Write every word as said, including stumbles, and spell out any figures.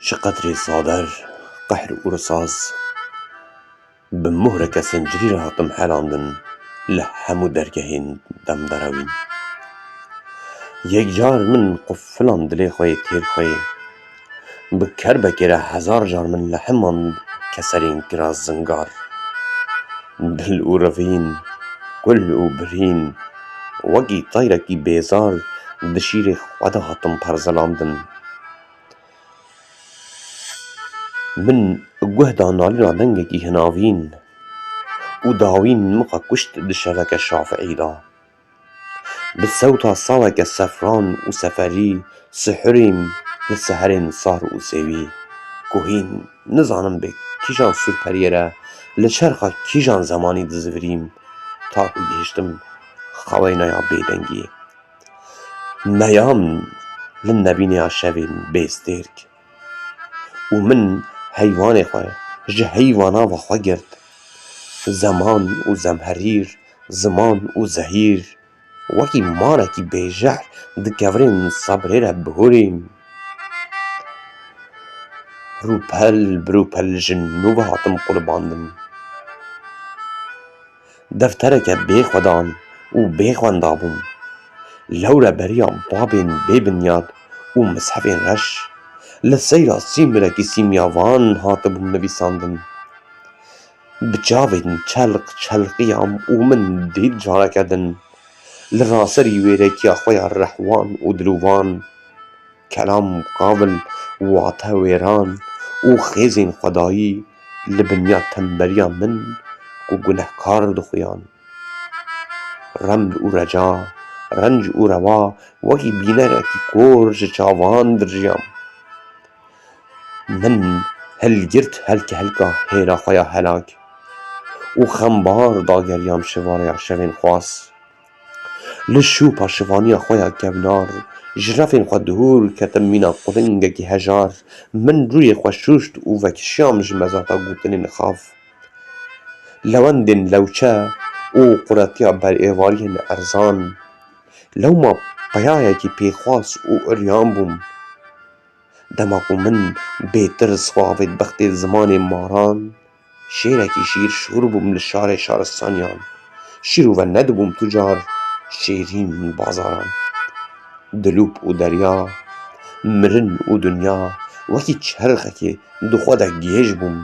Çi qetrê sader, qehr û risaz, bi muhreke sincirî re hatim helandin li hemû dergehên demderawîn. Yekcar min qufiland dilê xwe yê têr xwe yê. Bi kerbekê re hezar car min lehimand keserên kira zingar. Dil û rivîn, kul û birîn, wekî tayrekî bêzar di şîrê xwe de hatim perzelandin. Min guh da nalîna dengekî hinavîn û dawîn min xwe kuşt di şeveke şafiî de. Bi sewta saweke sefran û seferî sihurîm li seherên sar û sêwî. Ku hîn nizanim bi kîjan sûrperiyê re li çerxa kîjan zemanî dizivirîm, ta ku gihiştim xeweyneya bêdengiyê. Meyam li nebîneya şevên bêstêrk. Û min heywanê xwe ji heywana ve xwe girt. Zeman û zemherîr, ziman û zehîr, wekî marekî bêjehr di kevirên sebrê re bihurîm. Rûpel bi rûpel ji nû ve hatim qulibandin. Deftereke bêxwedan û bêxwenda bûm. Lewre beriya babên bêbinyad û mishefên reş, li seyra sîmirekî sîmyavan hatibûm nivîsandin. Bi çavên çelq çelqiyam û min dît careke din li raserî wêrekiya xwe ya rehwan û dilûvan. Kelam qavil, wate wêran û xêzên xwedayî li binya temberiya min ku gunehkar dixuyan. Reml û reca, renc û rewa wekî bînerekî kor ji çavan dirjiyam. Min hilgirt helke helka hêra xwe ya helak û xembar dageriyam şivareya şevên xwas. Li şûpa şivaniya xwe ya kevnar, ji refên xwe dûr ketim mîna qulingekî hejar, min rûyê xwe şûşt û vekişiyam ji mezata gotinên xav. Lewendên lewçe û quretiya berêvariyên erzan. Lewma peyayekî pêxwas û uryan bûm. Dema ku min bêtirs xwe avêt bextê zimanê maran, şêrekî şîr şûr bûm li şarê şaristaniyan. Şîr û ve nedibûm tu car şêrîn bazaran. Dilûp û derya, mirin û dinya, wekî çerxekê di xwe de gêj bûm.